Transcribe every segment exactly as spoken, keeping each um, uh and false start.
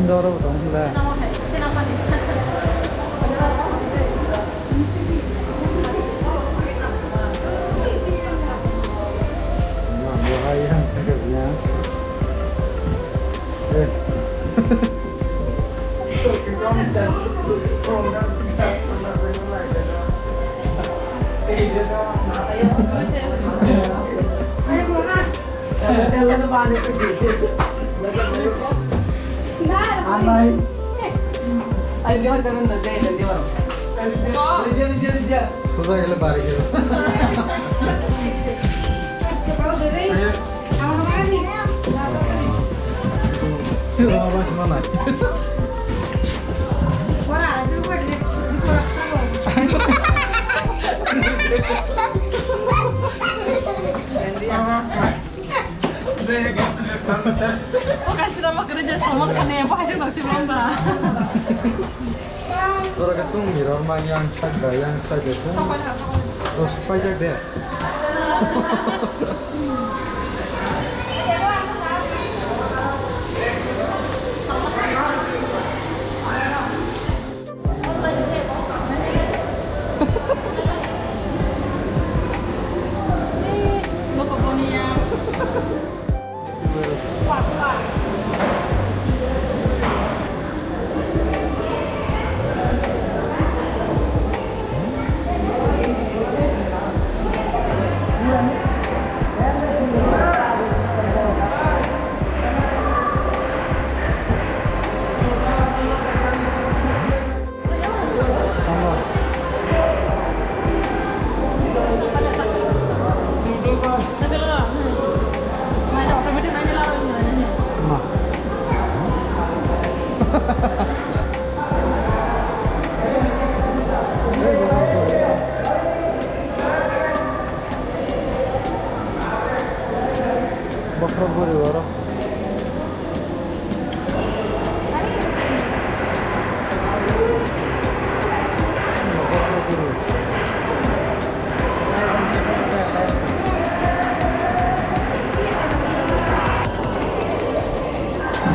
Doro bo tong hwnba. Bo hai yang thangkhe ya. Eh. Soja gele bari gelo. Baba, shima nai. O kasira ma kene je Salman Khan ni pa hasil nasi belum ba. Tora ka tung mirror ma yang side by yang side de tung. Sokol ha, sokol. Oh, spy jak de. Bokhorok bwrwi oro.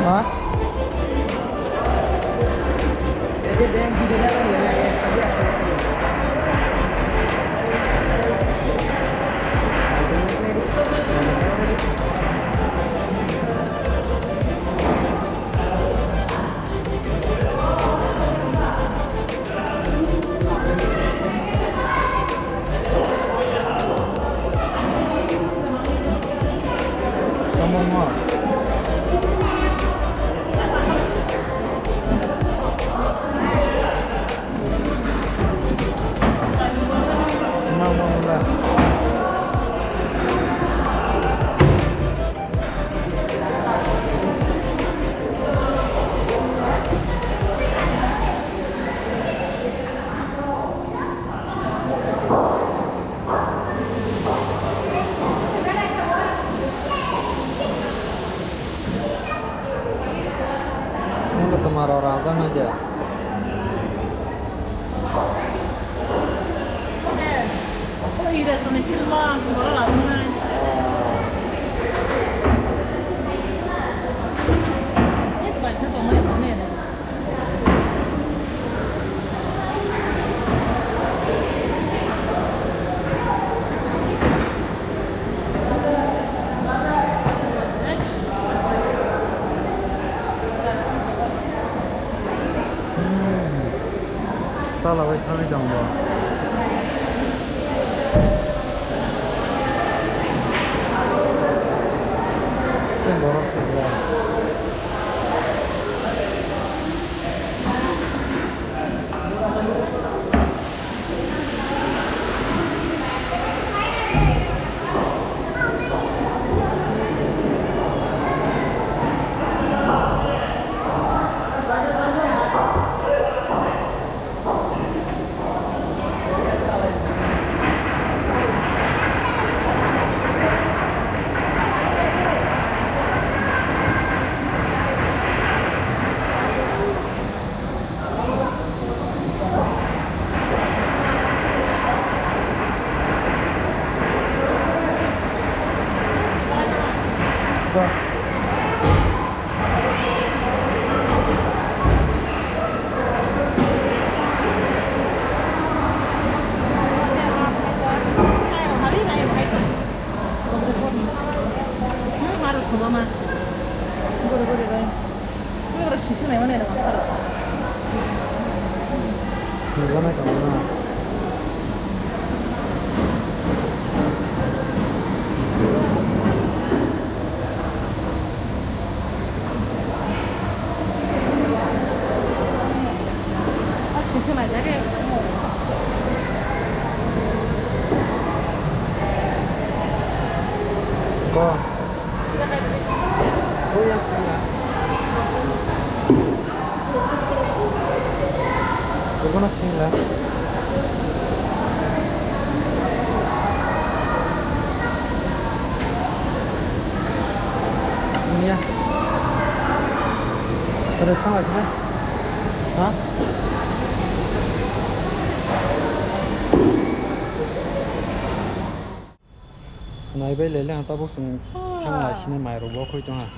Ha? Nungkha tongma rok rajak nai de. Chala bai thangwi tongo. Tei borok sijak. Nugana kamo na. Ko. Ko yang sila. Ko na sila. Iya. Terus sama sih. Ha? Naibai lele ang tabuk chwng thang lai sini mai rok bo khoi tong ha.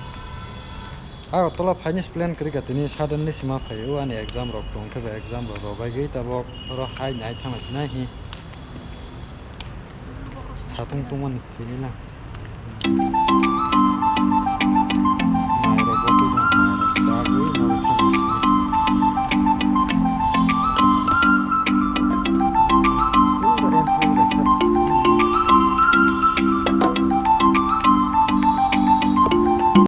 Agartala phaini plan kwrwi ka tini suddenly sima phai o ani exam rok tong khe ba exam rok rw bai gwi tabuk oro hai nai thang lai sinai hi. Satung tungmani thwini lang.